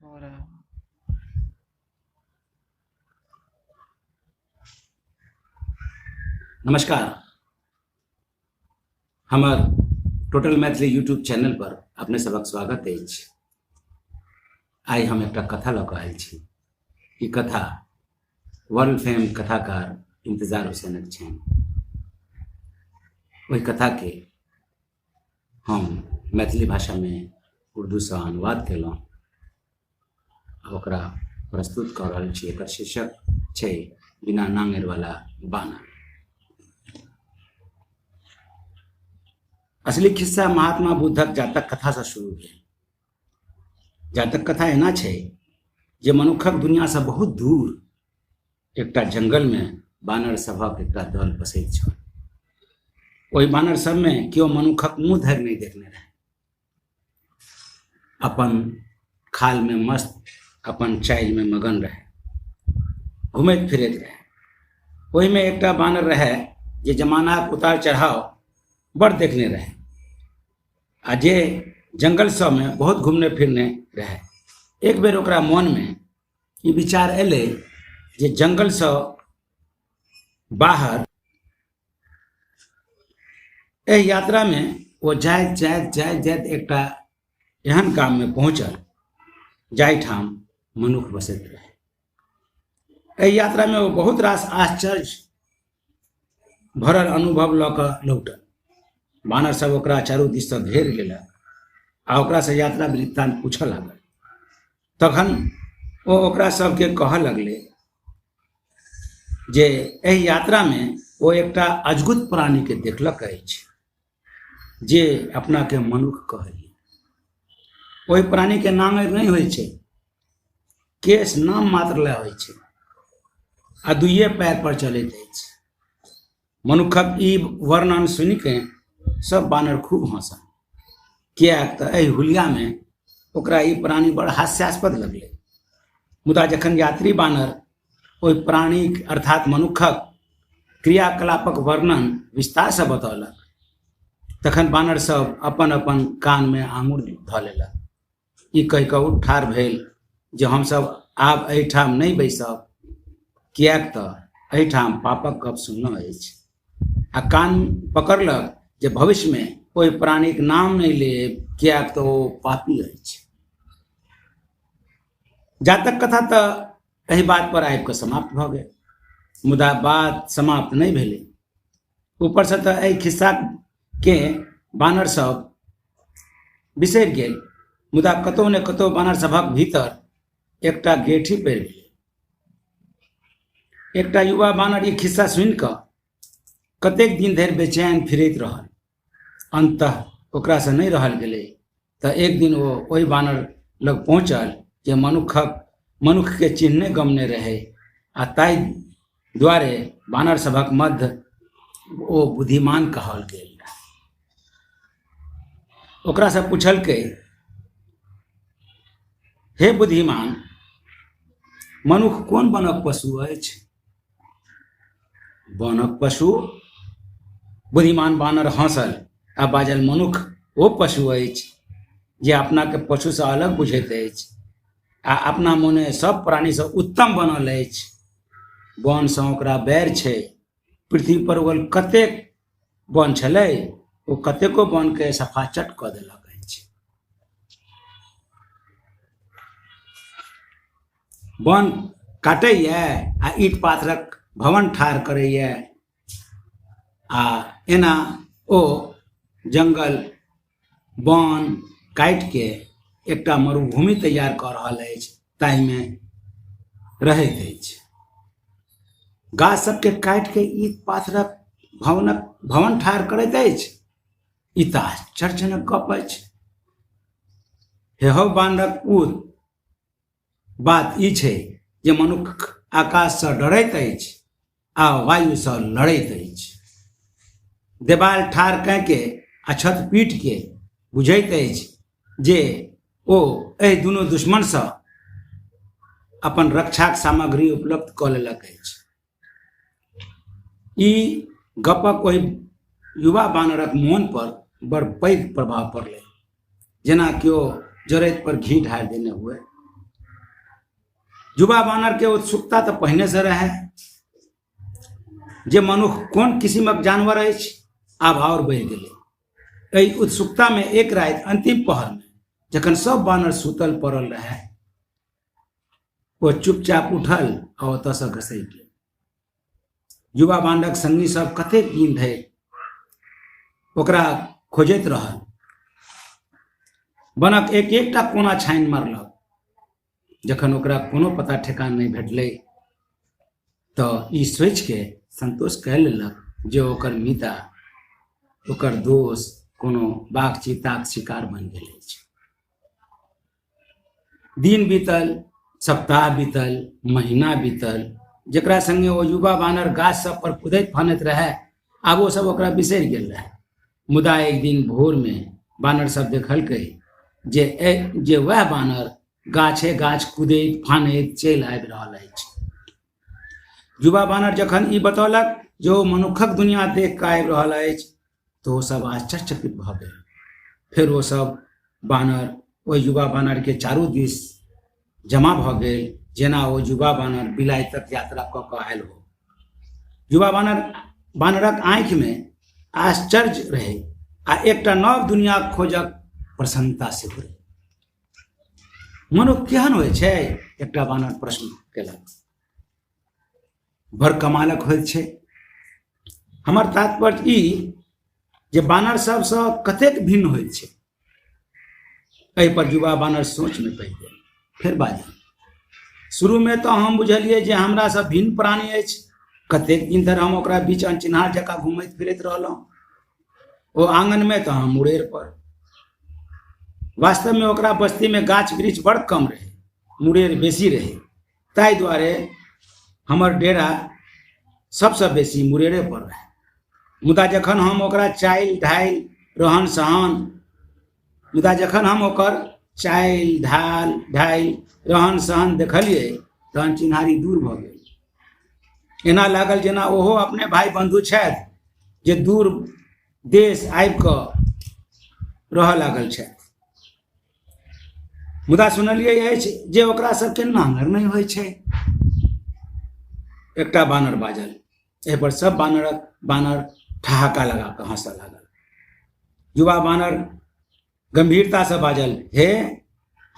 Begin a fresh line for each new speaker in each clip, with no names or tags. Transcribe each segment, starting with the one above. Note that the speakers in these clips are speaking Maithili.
हो रहा है।
नमस्कार। हमर टोटल मैथिली यूट्यूब चैनल पर अपने सबक स्वागत अछि। आइ हम एकटा कथा लऽ कऽ आयल छी। ई कथा वर्ल्ड फेम कथाकार इंतजार हुसैनक छनि। ओहि कथाके हम मैथिली भाषामे उर्दूसँ अनुवाद केलहुँ आ ओकरा प्रस्तुत कऽ रहल छी। एकर शीर्षक छै बिना नांगरि वाला बानर। असली खिस्सा महात्मा बुद्धक जातक कथासँ शुरू भेल। जातक कथा एना छै जे मनुखक दुनियासँ बहुत दूर एकटा जंगलमे बानर सभक एकटा दल बसैत छल। ओहि बानर सबमे केओ मनुखक मुँह धरि नहि देखने रहै। अपन खालमे मस्त, अपन चाइलमे मगन रहै, घुमैत फिरैत रहै। ओहिमे एकटा बानर रहै जे जमानाक उतार चढ़ाव बड़ देखने रहै आ जे जंगल सबमे बहुत घुमने फिरने रहै। एक बेर ओकरा मोनमे ई विचार एलै जे जंगलसँ बाहर एहि यात्रामे ओ जाइत जाइत जाइत जाइत एकटा एहन गाममे पहुँचल जाहिठाम मनुख बसैत रहै। एहि यात्रामे ओ बहुत रास आश्चर्य भरल अनुभव लऽ कऽ लौटल। बानर सब ओकरा चारू दिससँ घेर लेलक आ ओकरासँ यात्रा वृत्तांत पूछऽ लागल। तखन ओ ओकरा सबके कहऽ लगलै जे एहि यात्रामे ओ एकटा अजगुत प्राणीके देखलक अछि जे अपनाके मनुख कहैए। ओहि प्राणीके नाङरि नहि होइ छै, केश नाम मात्र लए होइ छै आ दुइए पैर पर चलैत अछि। मनुखक ई वर्णन सुनिके सब बानर खूब हँसल, किएक तऽ एहि हुलियामे ओकरा ई प्राणी बड़ हास्यास्पद लगलै। मुदा जखन यात्री बानर ओहि प्राणीक अर्थात मनुखक क्रियाकलापक वर्णन विस्तारसँ बतौलक तखन बानर सब अपन अपन कानमे आङुर धऽ लेलक। ई कहि कऽ ओ ठाढ़ भेल जे हमसभ आब एहिठाम नहि बैसब, किएक तऽ एहिठाम पापक गप सुनलहुँ अछि। आ कान पकड़लक जे भविष्यमे ओहि प्राणीक नाम नहि लेब, किएक तऽ ओ पापी अछि। जातक कथा तऽ एहि बात पर आबि कऽ समाप्त भऽ गेल, मुदा बात समाप्त नहि भेलै। ऊपरसँ तऽ एहि खिस्साके बानर सब बिसरि गेल, मुदा कतहु ने कतहु बानर सभक भीतर एकटा गेठी पड़ि गेलै। एकटा युवा बानर ई खिस्सा सुनि कऽ कतेक दिन धरि बेचैन फिरैत रहल। अन्ततः ओकरासँ नहि रहल गेलै तऽ एक दिन ओ ओहि बानर लग पहुँचल जे मनुखके चिन्हने गमने रहै आ ताहि दुआरे बानर सभक मध्य ओ बुद्धिमान कहल गेल रहै। ओकरासँ पुछलकै, हे बुद्धिमान, मनुख कोन वनक पशु अछि? वनक पशु? बुद्धिमान बानर हँसल आ बाजल, मनुख ओ पशु अछि जे अपनाके पशुसँ अलग बुझैत अछि आ अपना मोने सब प्राणीसँ उत्तम बनल अछि। वनसँ ओकरा बैर छै। पृथ्वी पर उगल कतेक वन छलै, ओ कतेको वनके सफाचट कऽ देलक अछि। वन काटैए आ ईट पाथरक भवन ठाढ़ करैए आ एना ओ जंगल वन काटिके एकटा मरुभूमि तैयार कऽ रहल अछि, ताहिमे रहैत अछि। गाछ सबके काटिके ईट पाथरक भवन ठाढ़ करैत अछि। ई तऽ आश्चर्यजनक गप अछि। हे हौ बानरक पूत, बात ई छै जे मनुख आकाशसँ डरैत अछि आ वायुसँ लड़ैत अछि। देवाल ठाढ़ कऽ के आ छत पीट के बुझैत अछि जे ओ एहि दुनू दुश्मनसँ अपन रक्षाक सामग्री उपलब्ध कऽ लेलक अछि। ई गपक ओहि युवा बानरक मोन पर बड़ पैघ प्रभाव पड़लै, जेना केओ जरैत पर घी ढारि देने हुए। युवा बानर के उत्सुकता तऽ पहिने से रहै जे मनुख कोन किसिमक जानवर अछि, आब आओर बढ़ि गेलै। एहि उत्सुकता में एक राति अंतिम पहर में जखन सब बानर सुतल पड़ल रहे, ओ चुपचाप उठल आ ओतऽ से घसकि गेल। युवा बानरक संगी सब कतेक दिन धरि ओकरा खोजैत रहल, वनक एक एकटा कोना छानि मारलक। जखन ओकरा कोनो पता ठेकान नहि भेटलै तऽ ई सोचिके संतोष कए लेलक जे ओकर मिता, ओकर दोस्त कोनो बाघ चीताक शिकार बनि गेल अछि। दिन बीतल, सप्ताह बीतल, महीना बीतल। जकरा संगे ओ युवा बानर गाछ सब पर कुदैत फानैत रहै, आब ओ सब ओकरा बिसरि गेल रहै। मुदा एक दिन भोर में बानर सब देखलकै जे वएह बानर गाछे गाछ कुदैत फानैत चलि आबि रहल अछि। युवा बानर जखन ई बतौलक जे ओ मनुखक दुनिया देख कऽ आबि रहल अछि, तऽ ओ सब आश्चर्यचकित भऽ गेल। फेर ओ सब बानर ओहि युवा बानर के चारू दिस जमा भऽ गेल, जेना ओ युवा बानर बिलायतक यात्रा कऽ कऽ आयल हो। युवा बानरक आँखिमे आश्चर्य रहै आ एकटा नव दुनियाक खोजक प्रसन्नता सेहो रहै। मनुख केहन होइ छै? एकटा बानर प्रश्न केलक। बड़ कमालक होइत छै। हमर तात्पर्य ई जे बानर सबसँ कतेक भिन्न होइत छै। एहि पर युवा बानर सोच में पड़ि गेल। फेर बाजल, शुरू में तऽ हम बुझलियै जे हमरा सब भिन्न प्राणी अछि। कतेक दिन धरि हम ओकरा बीच अनचिन्हार जकाँ घुमैत फिरैत रहलहुँ। ओ आंगन में तऽ हम मुड़ेर पर। वास्तव में ओकरा बस्ती में गाछ वृक्ष बड़ कम रहे, मुड़ेर बेसी रहे, ताहि दुआरे हमर डेरा सबसँ बेसी मुरेरे पर रहे। मुदा जखन हम ओकरा चालि ढालि रहन सहन मुदा जखन हम ओकर चालि ढाल ढालि रहन सहन देखलियै तहन चिन्हारी दूर भऽ गेल। एना लागल जेना ओहो अपने भाई बंधु छथि जे दूर देश आबि कऽ रहऽ लागल छथि। मुदा सुनलियै अछि जे ओकरा सबके नांगर नहि होइ छै। एकटा बानर बाजल। एहि पर सब बानर ठहाका लगा कऽ हंसऽ लागल। युवा बानर गंभीरता से बाजल, हे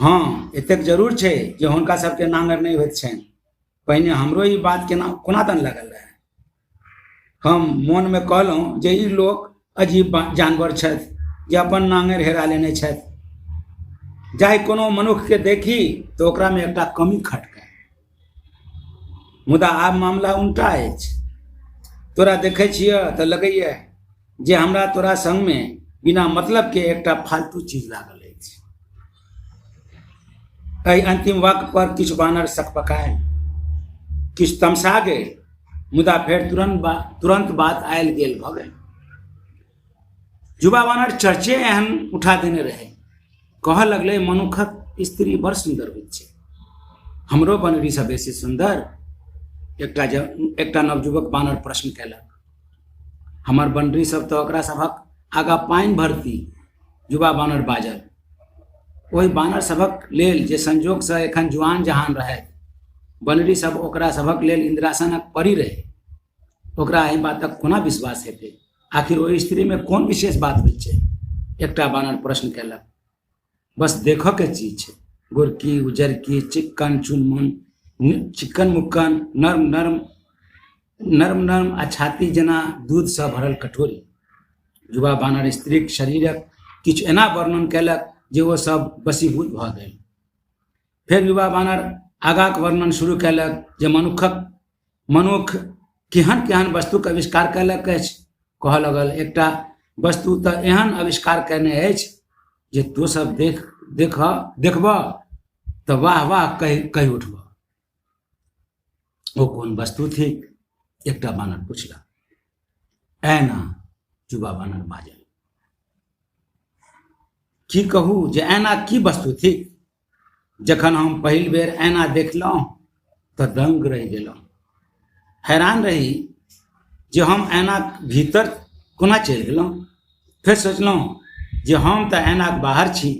हँ, एतेक जरूर छै जे हुनका सबके नांगर नहि होइत छनि। पहिने हमरो ई बात केना कोना दन लागल रहै। हम मोनमे कहलहुँ जे ई लोक अजीब जानवर छथि जे अपन नांगर हेरा लेने छथि। जाहि कोनो मनुखके देखी तऽ ओकरामे एकटा कमी खटकै, मुदा आब मामला उल्टा अछि। तोरा देखै छियै तऽ लगैए जे हमरा तोरा संगमे बिना मतलब के एकटा फालतू चीज लागल अछि। एहि अंतिम वाक्य पर किछु बानर सकपकायल, किछु तमसा गेल, मुदा फेर तुरंत बात आयल गेल भऽ गेल। युवा बानर चर्चे एहन उठा देने रहे। कहऽ लगलै, मनुखक स्त्री बड़ सुन्दर होइत छै, हमरो बनरीसँ बेसी सुन्दर। एकटा नवयुवक बानर प्रश्न केलक। हमर बनरी सब तऽ ओकरा सभक आगाँ पानि भरती, युवा बानर बाजल। ओहि बानर सभक लेल जे संजोगसँ एखन जुआन जहान रहै, बनरी सब ओकरा सभक लेल इंद्रासनक परी रहै। ओकरा एहि बातक कोना विश्वास हेतै? आखिर ओहि स्त्रीमे कोन विशेष बात होइ छै? एकटा बानर प्रश्न केलक। बस देखऽ के चीज छै, गोरकी उजरकी, चिक्कन चुनमुन, चिक्कन मुक्कन, नर्म नर्म नर्म नर्म आ छाती जेना दूधसँ भरल कटोरी। युवा बानर स्त्रीक शरीरक किछु एना वर्णन केलक जे ओ सब वशीभूत भऽ गेल। फेर युवा बानर आगाक वर्णन शुरू केलक जे मनुख केहन केहन वस्तुक आविष्कार कयलक अछि। कहऽ लगल, एकटा वस्तु तऽ एहन आविष्कार कयने अछि जे तों सब देखबह तऽ वाह वाह कहि उठबह। ओ कोन वस्तु थिक? एकटा बानर पुछलक। ऐना, युवा बानर बाजल। की कहू जे ऐना की वस्तु थिक? जखन हम पहिल बेर ऐना देखलहुँ तऽ दंग रहि गेलहुँ। हैरान रही जे हम ऐनाक भीतर कोना चलि गेलहुँ। फेर सोचलहुँ जे हम तऽ ऐनाक बाहर छी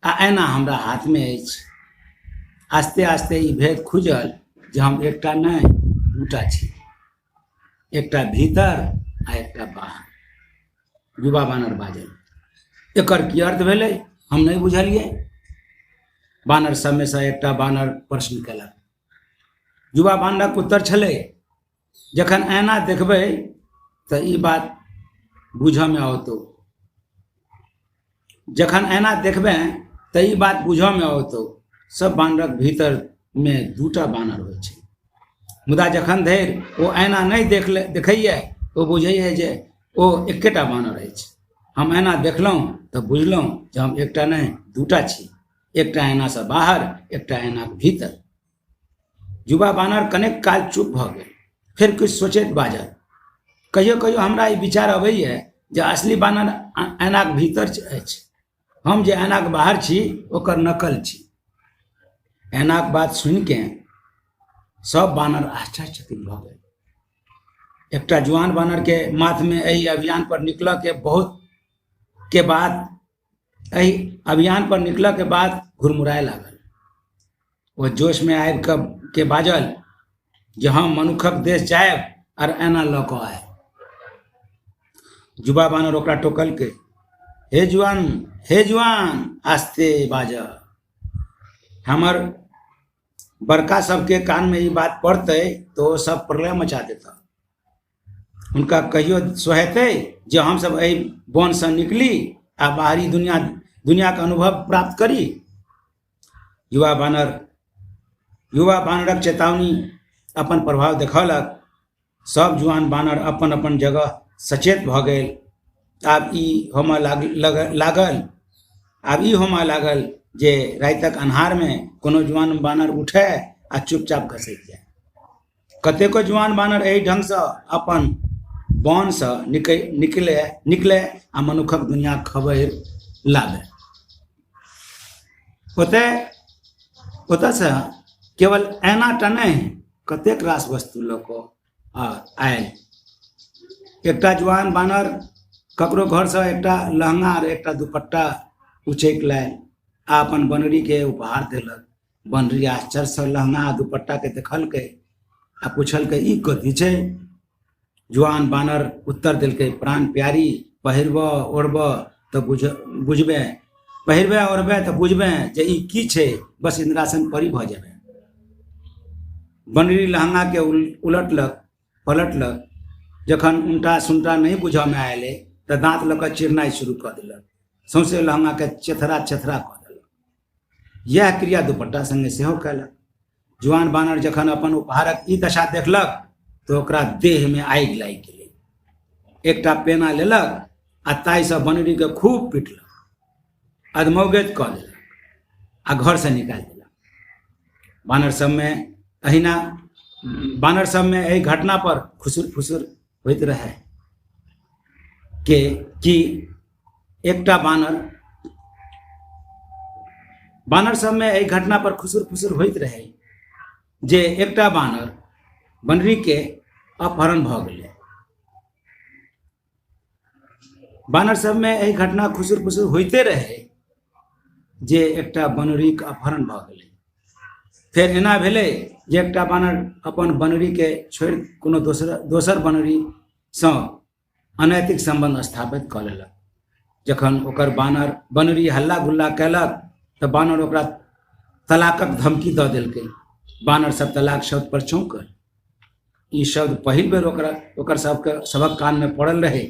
आ ऐना हमरा हाथमे अछि। आस्ते आस्ते ई भेद खुजल जे हम एकटा नहि, दूटा छी, एकटा भीतर आ एकटा बाहर। युवा बानर बाजल, एकर की अर्थ भेलै, हम नहि बुझलियै। बानर सबमे सँ एकटा बानर प्रश्न केलक। युवा बानरक उत्तर छलै, जखन ऐना देखबै तऽ ई बात बुझऽमे औतौ, जखन ऐना देखबै तऽ ई बात बुझऽमे औतौ। सब बानरक भीतरमे दूटा बानर होइ छै, मुदा जखन धरि ओ ऐना नहि देखैए ओ बुझैए जे ओ एकेटा बानर अछि। हम ऐना देखलहुँ तऽ बुझलहुँ जे हम एकटा नहि दूटा छी, एकटा ऐनासँ बाहर, एकटा ऐनाक भीतर। युवा बानर कनेक काल चुप भऽ गेल, फेर किछु सोचैत बाजल, कहियो कहियो हमरा ई विचार अबैए जे असली बानर ऐनाक भीतर अछि, हम जे ऐनाक बाहर छी ओकर नकल छी। ऐनाक बात सुनिके सब बानर आश्चर्यचकित भऽ गेल। एकटा जुआन बानर के माथ में एहि अभियान पर निकलऽ के बहुत के बाद एहि अभियान पर निकलऽ के बाद घुरमुराए लागल। ओ जोश में आबि कऽ के बाजल जे हम मनुखक देश जायब आर एना लऽ कऽ आयब। जुबा बानर ओकरा टोकलकै, हे जुआन, हे जुआन, आस्ते बाज, हमर बड़का सबके कान में ई बात पड़तै तऽ ओ सब प्रलय मचा देता। हुनका कहियो सोहेतै जे हमसब एहि वनसँ निकली आ बाहरी दुनियाके अनुभव प्राप्त करी। युवा बानरक चेतावनी अपन प्रभाव देखौलक। सब जुआन बानर अपन अपन जगह सचेत भऽ गेल। आब ई होमय लागल आब ई होमय लागल जे रातिक अन्हारमे कोनो जुआन बानर उठय आ चुपचाप घसकि जाय। कतेको जुआन बानर एहि ढङ्गसँ अपन वनसँ निकले निकले आ मनुखक दुनियाक खबरि लाबे। ओतयसँ केवल ऐना टा नहि, कतेक रास वस्तु लऽ कऽ आयल। एकटा जुआन बानर ककरो घरसँ एकटा लहंगा आर एकटा दुपट्टा उचकि लायल आ अपन बनरीके उपहार देलक। बनरी आश्चर्यसँ लहंगा आ दुपट्टाके देखलकै आ पुछलकै, ई कथी छै? जुआन बानर उत्तर देलकै, प्राण प्यारी, पहिरबऽ ओढ़बऽ तऽ बुझबे, पहिरबे ओढ़बे तऽ बुझबे जे ई की छै, बस इंद्रासन परी भऽ जेबै। बनरी लहंगाके उलटलक पलटलक, जखन उनटा सुनटा नहि बुझऽमे आयलै तऽ दाँत लऽ कऽ चिरनाइ शुरू कऽ देलक, सौंसे लहंगाके चेथरा चेथरा कऽ देलक। यह क्रिया दुपट्टा संगे सेहो कयलक। जुआन बानर जखन अपन उपहारक ई दशा देखलक तऽ ओकरा देहमे आगि लागि गेलै। एकटा पेना लेलक आ ताहिसँ बनरीके खूब पिटलक, अधमौगैत कऽ देलक आ घरसँ निकालि देलक। बानर सबमे अहिना बानर सबमे एहि घटना पर खुसुर फुसुर होइत रहै के कि एकटा बानर बानर सबमे एहि घटना पर खुसुर फुसुर होइत रहै जे एकटा बानर बनरी के अपहरण भऽ गेलै। बानर सबमे एहि घटना खुसुर फुसुर होइते रहै जे एकटा बनरीके अपहरण भऽ गेलै। फेर एना भेलै जे एकटा बानर अपन बनरीके छोड़ि कोनो दोसर बनरीसँ अनैतिक सम्बन्ध स्थापित कऽ लेलक। जखन ओकर बानर बनरी हल्ला गुल्ला कयलक तऽ बानर ओकरा तलाकक धमकी दऽ देलकै। बानर सब तलाक शब्द पर चौंकल। ई शब्द पहिल बेर ओकर सबक कानमे पड़ल रहै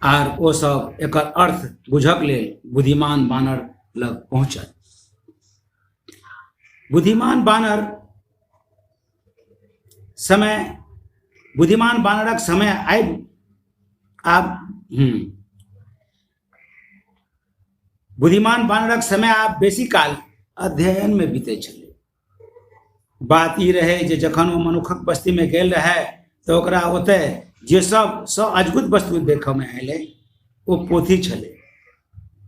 आर ओ सब एकर अर्थ बुझक लेल बुद्धिमान बानर लग पहुँचल। बुद्धिमान बानर समय बुद्धिमान बानरक समय आबि आब बुद्धिमान बानरक समय आब बेसी काल अध्ययनमे बीतै छलै। बात ई रहै जे जखन ओ मनुखक बस्तीमे गेल रहै तऽ ओकरा ओतय जे सब अद्भुत वस्तु देखऽमे अयलै ओ पोथी छलै।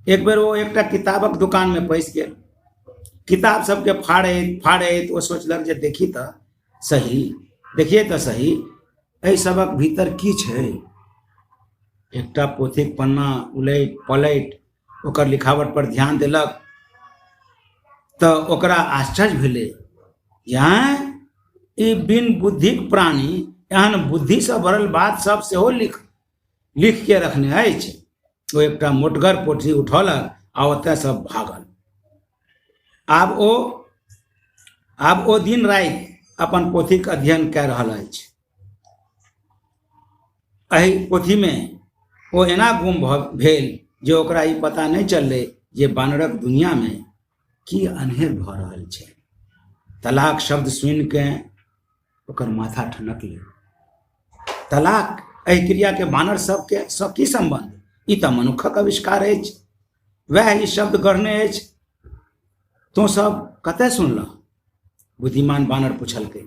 एक बेर ओ एकटा किताबक दोकानमे पैसि गेल। किताब सबके फाड़ैत फाड़ैत ओ सोचलक जे देखी तऽ सही, देखिए तऽ सही एहि सबक भीतर की छै। एकटा पोथीक पन्ना उलटि पलटि ओकर लिखावट पर ध्यान देलक तऽ ओकरा आश्चर्य भेलै जे आँय, ई बिन बुद्धिक प्राणी एहन बुद्धिसँ भरल बात सब सेहो लिख लिख के रखने अछि। ओ एकटा मोटगर पोथी उठौलक आ ओतयसँ भागल। आब ओ आब ओ दिन राति अपन पोथीक अध्ययन कए रहल अछि। एहि पोथीमे ओ एना गुम भऽ भेल जे ओकरा ई पता नहि चललै जे बानरक दुनियामे की अन्हेर भऽ रहल छै। तलाक शब्द सुनिके ओकर माथा ठनकलै। तलाक एहि क्रियाके बानर सबके सँ की सम्बन्ध? ई तऽ मनुक्खक आविष्कार अछि, वएह ई शब्द गढ़ने अछि। तों सब कतय सुनलह? बुद्धिमान बानर पुछलकै।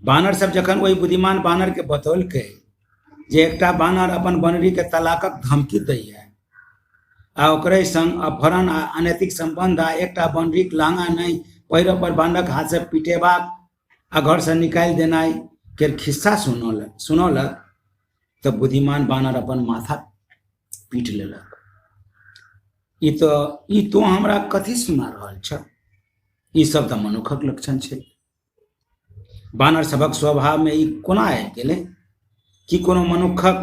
बानर सब जखन ओहि बुद्धिमान बानर के बतौलकै जे एकटा बानर अपन बनरी के तलाकक धमकी दैया आ ओकरे संग अपहरण आ अनैतिक संबंध आ एकटा बनरीक लहंगा नहि पहिरऽ पर बानरक हाथ से पिटेबाक आ घर से निकालि देनाइ केर खिस्सा सुनौलक सुनौलक तऽ बुद्धिमान बानर अपन माथा पीट लेलक। ई तऽ ई तो हमरा कथी सुना रहल छ? ई सब तऽ मनुखक लक्षण छै। बानर सभक स्वभावमे ई कोना आबि गेलै? की कोनो मनुखक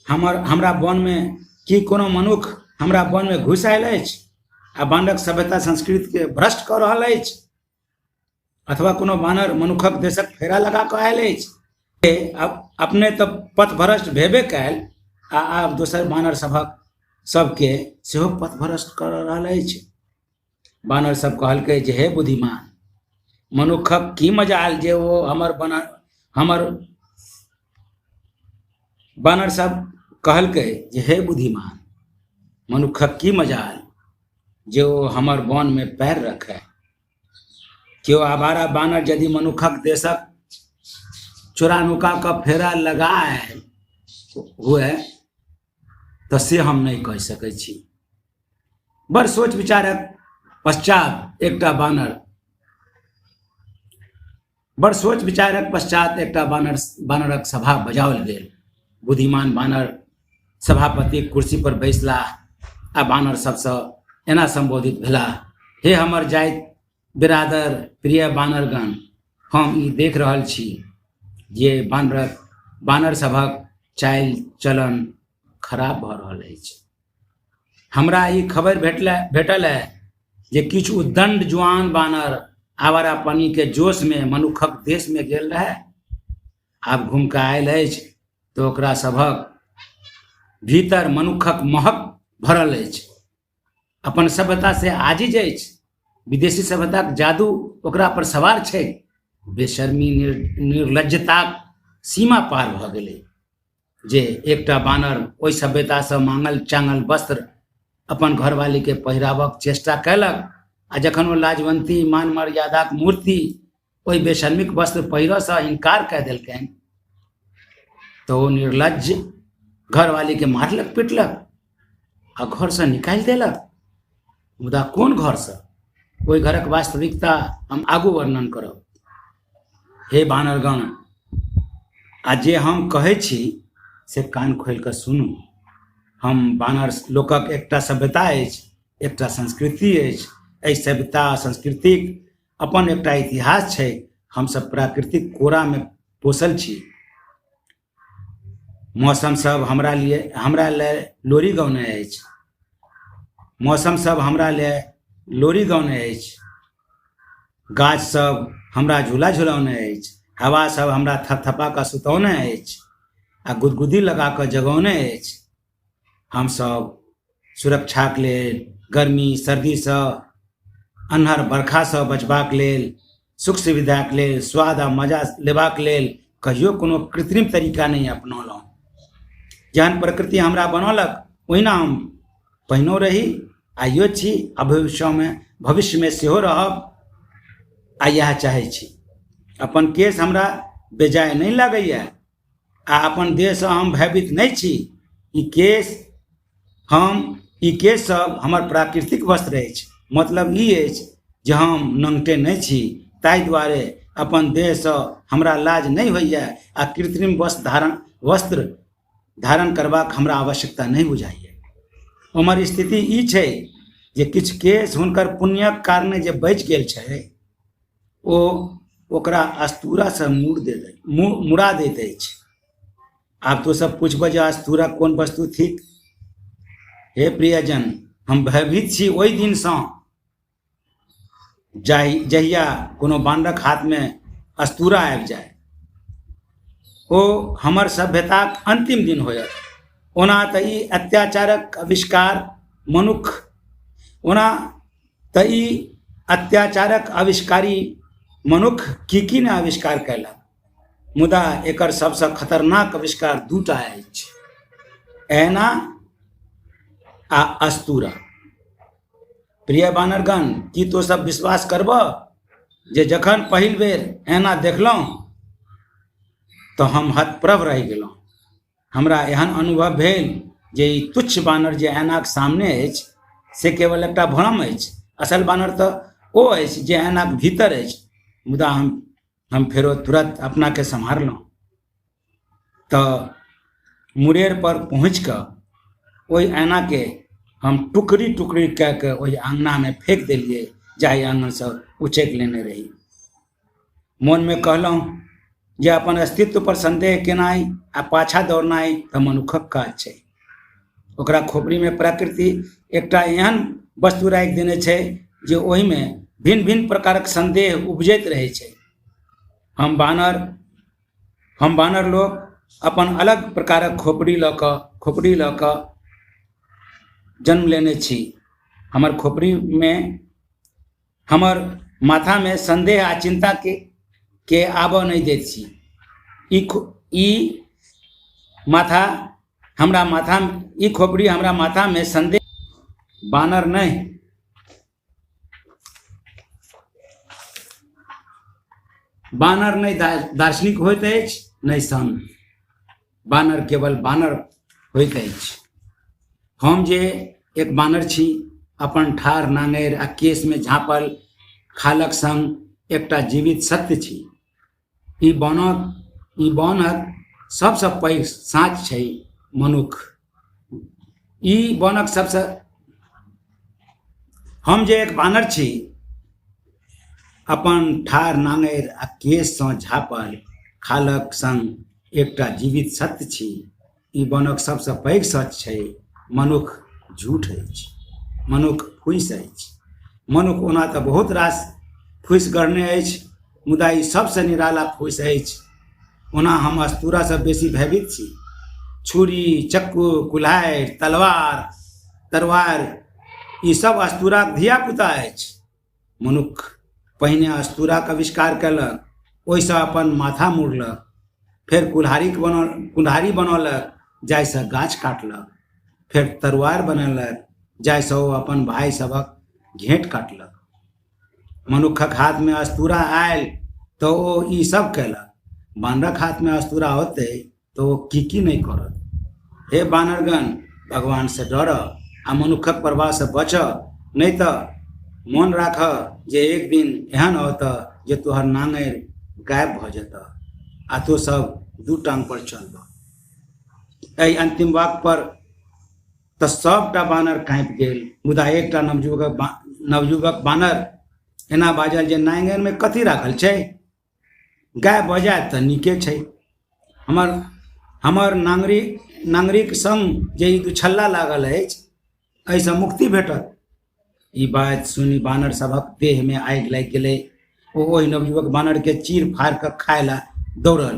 हमर हमरा वनमे की कोनो मनुख हमरा वनमे घुसि आयल अछि आ बानरक सभ्यता संस्कृतिके भ्रष्ट कऽ रहल अछि? अथवा कोनो बानर मनुखक देशक फेरा लगा कऽ आयल अछि? अपने तऽ पथभ्रष्ट भेबे कयल आ आब दोसर बानर सभक सबके सेहो पथभ्रष्ट कऽ रहल अछि। बानर सब कहलकै जे हे बुद्धिमान, मनुखक की मजाल जे ओ हमर बना हमर बानर सब कहलकै जे हे बुद्धिमान, मनुखक की मजाल जे ओ हमर वनमे पैर रखै। केओ आवारा बानर यदि मनुखक देशक चोरा नुका कऽ फेरा लगाए हुए तऽ से हम नहि कहि सकै छी। बड़ सोच विचारक पश्चात एकटा बानर बड़ सोच विचारक पश्चात एकटा बानर बानरक सभा बजाओल गेल। बुद्धिमान बानर सभापति कुर्सी पर बैसलाह आ बानर सबसँ एना सम्बोधित भेलाह, हे हमर जाइत बिरादर प्रिय बानरगण, हम ई देख रहल छी जे बानरक बानर सभक चालि चलन खराब भऽ रहल अछि। हमरा ई खबर भेटल भेटल है जे किछु उद्दंड जुआन बानर आवारापनी के जोश में मनुखक देश में गेल रहे, आब घूम के आयल अछि तऽ ओकरा सभक भीतर मनुखक महक भरल अछि, अपन सभ्यता से आजिज अछि, विदेशी सभ्यताक जादू ओकरा पर सवार छै, बेशर्मी निर्लज्जताक सीमा पार भऽ गेलै जे एकटा बानर ओहि सभ्यतासँ मांगल चांगल वस्त्र अपन घरवालीके पहिराबक चेष्टा कयलक आ जखन ओ लाजवंती मान मर्यादाक मूर्ति ओहि बेशर्मीक वस्त्र पहिरऽसँ इनकार कए देलकनि तऽ ओ निर्लज्ज घरवालीके मारलक पिटलक आ घरसँ निकालि देलक। मुदा कोन घरसँ? ओहि घरक वास्तविकता हम आगू वर्णन करब। हे बानरगण, आ जे हम कहै छी से कान खोलि कऽ सुनू। हम बानर लोकक एकटा सभ्यता अछि, एकटा संस्कृति अछि। एहि सभ्यता आ संस्कृतिक अपन एकटा इतिहास छै। हमसभ प्राकृतिक कोरामे पोसल छी। मौसम सब हमरा लिए हमरा लए लोरी गौने अछि। मौसम सब हमरा लए लोरी गौने अछि। गाछ सब हमरा झूला झुलौने अछि। हवा सब हमरा थपथपा कऽ सुतौने अछि आ गुदगुदी लगा कऽ जगौने अछि। हमसभ सुरक्षाक लेल गर्मी सर्दीसँ अन्हर बरखासँ बचबाक लेल सुख सुविधाक लेल स्वाद आ मजा लेबाक लेल कहियो कोनो कृत्रिम तरीका नहि अपनौलहुँ। जहन प्रकृति हमरा बनौलक ओहिना हम पहिनो रही, आइयो छी आ भविष्यमे भविष्यमे सेहो रहब आ इएह चाहै छी। अपन केश हमरा बेजाय नहि लागैए आ अपन देहसँ हम भयभीत नहि छी। ई केश हम ई केश सब हमर प्राकृतिक वस्त्र अछि। मतलब ई अछि जे हम नङ्गटे नहि छी, ताहि दुआरे अपन देहसँ हमरा लाज नहि होइए आ कृत्रिम वस्त्र धारण करबाक हमरा आवश्यकता नहि बुझाइए। हमर स्थिति ई छै जे किछु केश हुनकर पुण्यक कारणे जे बचि गेल छै ओ ओकरा अस्तूरासँ मुड़ दे मुड़ा दैत अछि। आब तो सब पूछबह जे अस्तूरा कोन वस्तु थिक। हे प्रियजन, हम भयभीत छी ओहि दिनसँ जाहि जहिया कोनो बानरक हाथमे अस्तूरा आबि जाय। ओ हमर सभ्यताक अंतिम दिन होयत। ओना तऽ ई अत्याचारक आविष्कार मनुख ओना तऽ ई अत्याचारक आविष्कारी मनुख की की ने आविष्कार कयलक, मुदा एकर सबसँ खतरनाक आविष्कार दूटा अछि, ऐना आ अस्तूरा। प्रिय बानरगण, की तो सब विश्वास करबह जे जखन पहिल बेर ऐना देखलहुँ तऽ हम हतप्रभ रहि गेलहुँ। हमरा एहन अनुभव भेल जे ई तुच्छ बानर जे ऐनाक सामने अछि से केवल एकटा भ्रम अछि, असल बानर तऽ ओ अछि जे ऐनाक भीतर अछि। मुदा हम फेरो तुरंत अपनाके सम्हारलहुँ तऽ मुरेर पर पहुँच कऽ ओहि ऐनाके हम टुकड़ी टुकड़ी कए कऽ ओहि अङ्गनामे फेक देलियै जाहि आङ्गनसँ उचकि लेने रही। मोनमे कहलहुँ जे अपन अस्तित्व पर संदेह केनाइ आ पाछा दौड़नाइ तऽ मनुखक काज छै। ओकरा खोपड़ीमे प्रकृति एकटा एहन वस्तु राखि देने छै जे ओहिमे भिन्न भिन्न प्रकारक संदेह उपजैत रहै छै। हम बानर हम बानर लोक अपन अलग प्रकारक खोपड़ी लऽ कऽ जन्म लेने छी। हमर खोपड़ीमे हमर माथामे संदेह आ चिंता के आबऽ नहि दैत छी। ई ई माथा हमरा माथा ई खोपड़ी हमरा माथामे संदेह बानर नहि बानर नहि दार्शनिक होइत अछि नहि संत। बानर केवल बानर होइत अछि। हम जे एक बानर छी, अपन ठाढ़ नाङरि आ केशमे झाँपल खालक संग एकटा जीवित सत्य छी। ई बनक सबसँ पैघ साँच छै मनुख। ई बनक सबसँ हम जे एक बानर छी, अपन ठाढ़ नाङरि आ केशसँ झाँपल खालक संग एकटा जीवित सत्य छी। ई वनक सबसँ पैघ सच छै मनुख झूठ अछि, मनुख फूसि अछि। मनुख ओना तऽ बहुत रास फूसि गढ़ने अछि, मुदा ई सबसँ निराला फूसि अछि। ओना हम अस्तूरासँ बेसी भयभीत छी। छुरी, चक्कू, कुल्हाड़ि, तलवार, तरुआरि ई सब अस्तूराक धिया-पुता अछि। मनुख पहिने अस्तूराक आविष्कार कयलक, ओहिसँ अपन माथा मुड़लक, फेर कुल्हाड़ी बनौलक जाहिसँ गाछ काटलक, फेर तरुआरि बनेलक जाहिसँ ओ अपन भाय सभक घेंट काटलक। मनुखक हाथमे अस्तूरा आयल तऽ ओ ई सब कयलक। बानरक हाथमे अस्तूरा होतै तऽ ओ की की नहि करत। हे बानरगण, भगवानसँ डर आ मनुखक प्रभावसँ बच, नहि तऽ मोन राख जे एक दिन एहन औत जे तोहर नाङरि गायब भऽ जेतह आ तों सब दू टांग पर चलबह। एहि अंतिम वाक्य पर तऽ सबटा बानर काँपि गेल, मुदा एकटा नवयुवक बानर एना बाजल जे नाङरिमे कथी राखल छै, गायब भऽ जायत तऽ नीके छै। हमर हमर नाङरि नाङरिक संग जे ई दुछल्ला लागल अछि एहिसँ मुक्ति भेटत। ई बात सुनि बानर सभक देहमे आगि लागि गेलै। ओ ओहि नवयुवक बानरके चीर फाड़ि कऽ खाय लए दौड़ल।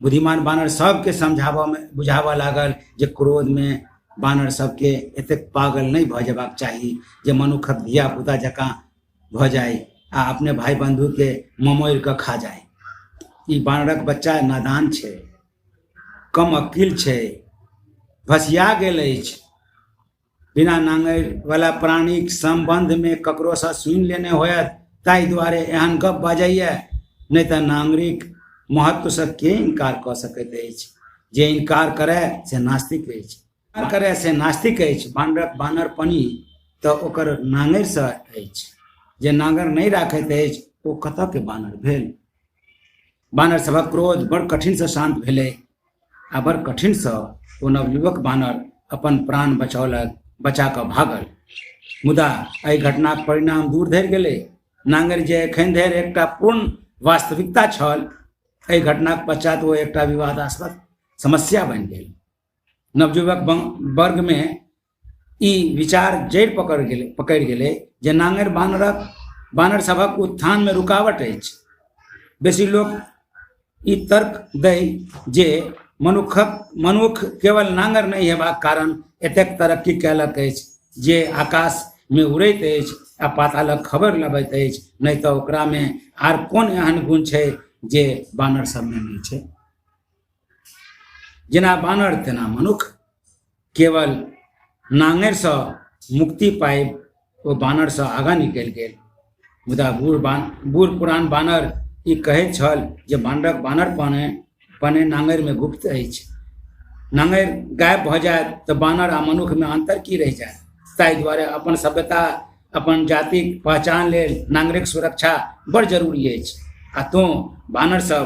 बुद्धिमान बानर सबके समझाबऽमे बुझाबऽ लागल जे क्रोधमे बानर सबके एतेक पागल नहि भऽ जेबाक चाही जे मनुखक धिया-पुता जकाँ भऽ जाय आ अपने भाई बंधुके ममोड़ि कऽ खा जाय। ई बानरक बच्चा नादान छै, कम अकिल छै, भसिया गेल अछि। बिना नाङरि वाला प्राणीक सम्बन्धमे ककरोसँ सुनि लेने होयत ताहि दुआरे एहन गप बाजैए, नहि तऽ नाङरिक महत्वसँ के इनकार कऽ सकैत अछि? जे इनकार करय से नास्तिक अछि। इनकार करय से नास्तिक अछि। बानरक बानरपनी तऽ ओकर नाङरिसँ अछि। जे नाङरि नहि राखैत अछि ओ कतऽ के बानर भेल? बानर सभक क्रोध बड़ कठिनसँ शान्त भेलै आ बड़ कठिनसँ ओ नवयुवक बानर अपन प्राण बचौलक, बचा कऽ भागल। मुदा एहि घटनाक परिणाम दूर धरि गेलै। नांगरि जे एखन धरि एकटा पूर्ण वास्तविकता छल, एहि घटनाक पश्चात ओ एकटा विवादास्पद समस्या बनि गेल। नवयुवक वर्गमे ई विचार जड़ि पकड़ि गेलै जे नांगरि बानर सभक उत्थानमे रुकावट अछि। बेसी लोक ई तर्क दै जे मनुख केवल नांगर नहि हेबाक कारण एतेक तरक्की कयलक अछि जे आकाशमे उड़ैत अछि आ पातालक खबर लबैत अछि, नहि तऽ ओकरामे आर कोन एहन गुण छै जे बानर सबमे नहि छै। जेना बानर तेना मनुख। केवल नांगरिसँ मुक्ति पाबि ओ बानरसँ आगाँ निकलि गेल। मुदा बूढ़ पुरान बानर ई कहैत छल जे बानरक बानर पने नांगरिमे गुप्त अछि। नांगरि गायब भऽ जायत तऽ बानर आ मनुखमे अन्तर की रहि जायत? ताहि दुआरे अपन सभ्यता, अपन जातिक पहचान लेल नांगरिक सुरक्षा बड़ जरूरी अछि। आ तों बानर सब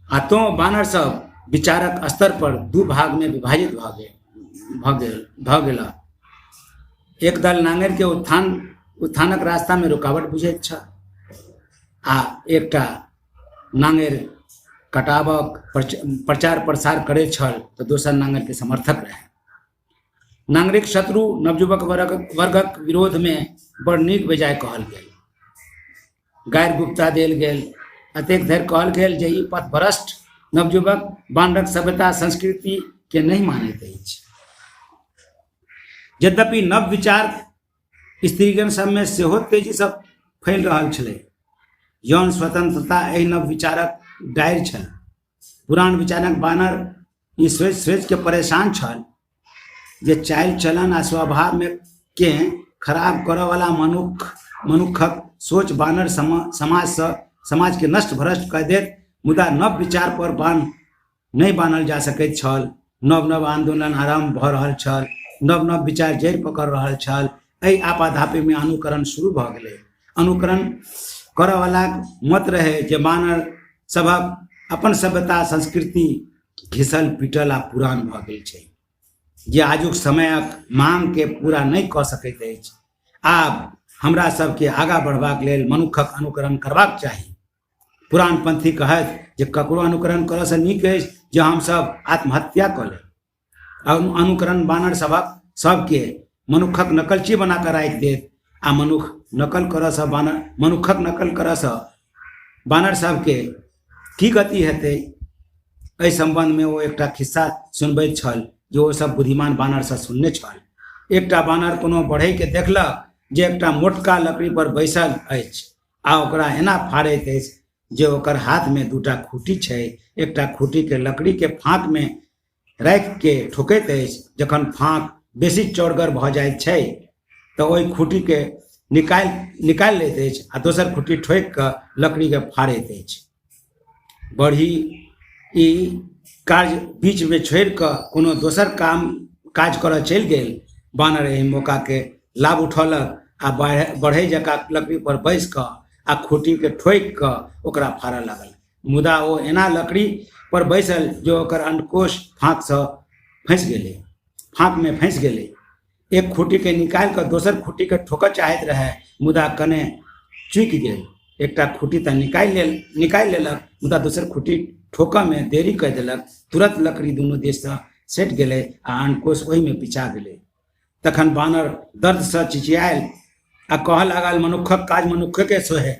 आ तों बानर सब विचारक स्तर पर दू भागमे विभाजित भऽ गेल। एक दल नांगरि के उत्थानक रास्ता में रुकावट बुझैत छल आ एकटा नांगरि कटाबक प्रचार प्रसार करैत छल तऽ दोसर नांगरि के समर्थक रहै। नागरिक शत्रु नवयुवक वर्गक विरोध में बड़ नीक बेजाय कहल गेल। गारि गुप्ता देल गेल। एतेक धरि कहल गेल जे ई पथभ्रष्ट नवयुवक बानरक सभ्यता संस्कृति के नहि मानैत अछि। यद्यपि नव विचार स्त्रीगण सबमे सेहो तेजीसँ फैल रहल छलै। यौन स्वतंत्रता एहि नव विचारक डारि छल। पुरान विचारक बानर ई सोचि सोचि के परेशान छल जे चालि चलन आ स्वभावमे के खराब करऽवला मनुखक सोच बानर समाजसँ समाजके नष्ट भ्रष्ट कऽ देत। मुदा नव विचार पर बान्ह नहि बान्हल जा सकैत छल। नव नव आंदोलन आरम्भ भऽ रहल छल। नव नव विचार जड़ि पकड़ रहल छल। एहि आपाधापीमे अनुकरण शुरू भऽ गेलै। अनुकरण करऽवलाक मत रहै जे बानर सभक अपन सभ्यता संस्कृति घिसल पिटल आ पुरान भऽ गेल छै, जे आजुक समयक मांगके पूरा नहि कऽ सकैत अछि। आब हमरा सबके आगाँ बढ़बाक लेल मनुखक अनुकरण करबाक चाही। पुरानपंथी कहत जे ककरो अनुकरण करऽसँ नीक अछि जे हमसब आत्महत्या कऽ लेब। अनुकरण बानर सभक सबके मनुखक नकलची बना कऽ राखि देत आ मनुख नकल करऽसँ बानर मनुखक नकल करऽसँ बानर सबके की गति हेतै? एहि सम्बन्धमे ओ एकटा खिस्सा सुनबैत छल जे ओ सब बुद्धिमान बानरसँ सुनने छल। एकटा बानर कोनो बढ़ईके देखलक जे एकटा मोटका लकड़ी पर बैसल अछि आ ओकरा एना फाड़ैत अछि जे ओकर हाथमे दूटा खूटी छै। एकटा खूटीके लकड़ीके फाँकमे राखि के ठोकैत अछि। जखन फाँक बेसी चौड़गर भऽ जाइत छै तऽ ओहि खूटीके निकालि निकालि लैत अछि आ दोसर खूटी ठोकि कऽ लकड़ीके फाड़ैत अछि। बढ़ी ई कार्य बीचमे छोड़ि कऽ कोनो दोसर काम काज करऽ चलि गेल। बानर एहि मौकाके लाभ उठौलक आ बढ़ै जकाँ लकड़ी पर बैस कऽ आ खूटीके ठोकि कऽ ओकरा फाड़ऽ लागल। मुदा ओ एना लकड़ी पर बैसल जे ओकर अंडकोश फाँकसँ फँसि गेलै फाँकमे फँसि गेलै। एक खूटीके निकालि कऽ दोसर खूटीके ठोकऽ चाहैत रहए, मुदा कने चूकि गेल। एकटा खूटी तऽ निकालि लेलक, मुदा दोसर खूटी ठोकऽमे देरी कऽ देलक। तुरंत लकड़ी दुनू दिससँ सटि गेलै आ अंडकोश ओहिमे पिचा गेलै। तखन बानर दर्दसँ चिचियायल आ कहऽ लागल, मनुखक काज मनुखके सोहे।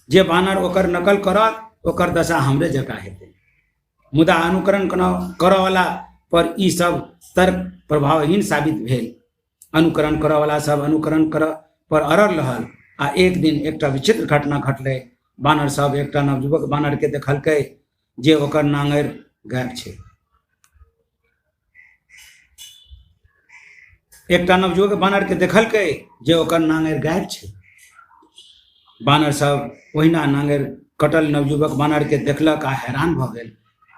जे बानर ओकर नकल करत ओकर दशा हमरे जकाँ हेतै। मुदा अनुकरण करऽवला पर ई सब तर्क प्रभावहीन साबित भेल। अनुकरण करऽवला सब अनुकरण करऽ पर अड़ल रहल आ एक दिन एकटा विचित्र घटना घटलै। बानर सब एकटा नवयुवक बानर के देखलकै जे ओकर नांगरि गायब छै। एकटा नवयुवक बानर के देखलकै जे ओकर नांगरि गायब छै। बानर सब ओहिना नांगरि कटल नवयुवक बानर के देखलक आ हैरान भऽ गेल।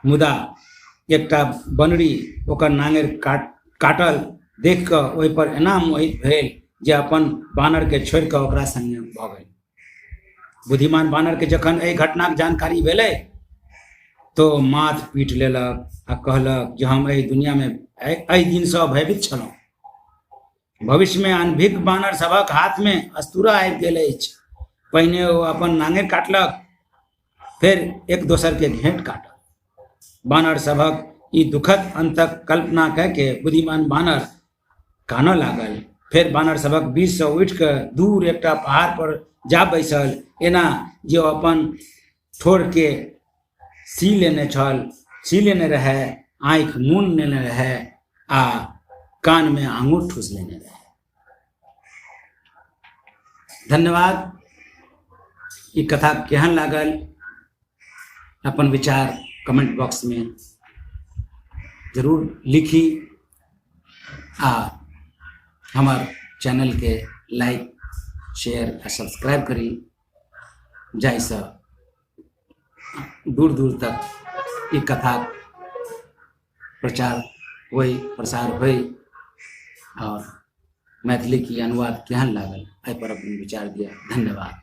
मुदा एकटा बनरी ओकर नांगरि काटल देख कऽ ओहि पर एना मोहित भेल जे अपन बानर के छोड़ि कऽ ओकरा संगे भऽ गेल। बुद्धिमान बानर के जखन एहि घटनाक जानकारी भेलै तो माथ पीट लेलक आ कहलक जे हम एहि दुनिया में एहि दिनसँ भयभीत छलहुँ। भविष्यमे अनभिज्ञ बानर सभक हाथमे अस्तूरा आबि गेल अछि। पहिने ओ अपन नांगरि काटलक, फेर एक दोसर के घेंट काटल। बानर सभक ई दुखद अंतक कल्पना कऽ के बुद्धिमान बानर कानऽ लागल। फेर बानर सभक बीचसँ उठि कऽ दूर एकटा पहाड़ पर जा बैसल, एना जे ओ अपन ठोरके सी लेने छल, सी लेने रहए, आँखि मून लेने रहए आ कानमे आङुर ठूस लेने रहए। धन्यवाद। ई कथा केहन लागल अपन विचार कमेंट बॉक्स में जरूर लिखी आ हमर चैनल के लाइक, शेयर आ सब्सक्राइब करी, जाहिसँ दूर दूर तक ई कथा प्रचार होइ, प्रसार होइ। और मैथिली की अनुवाद केहन लागल एहि पर अपन विचार दिया। धन्यवाद।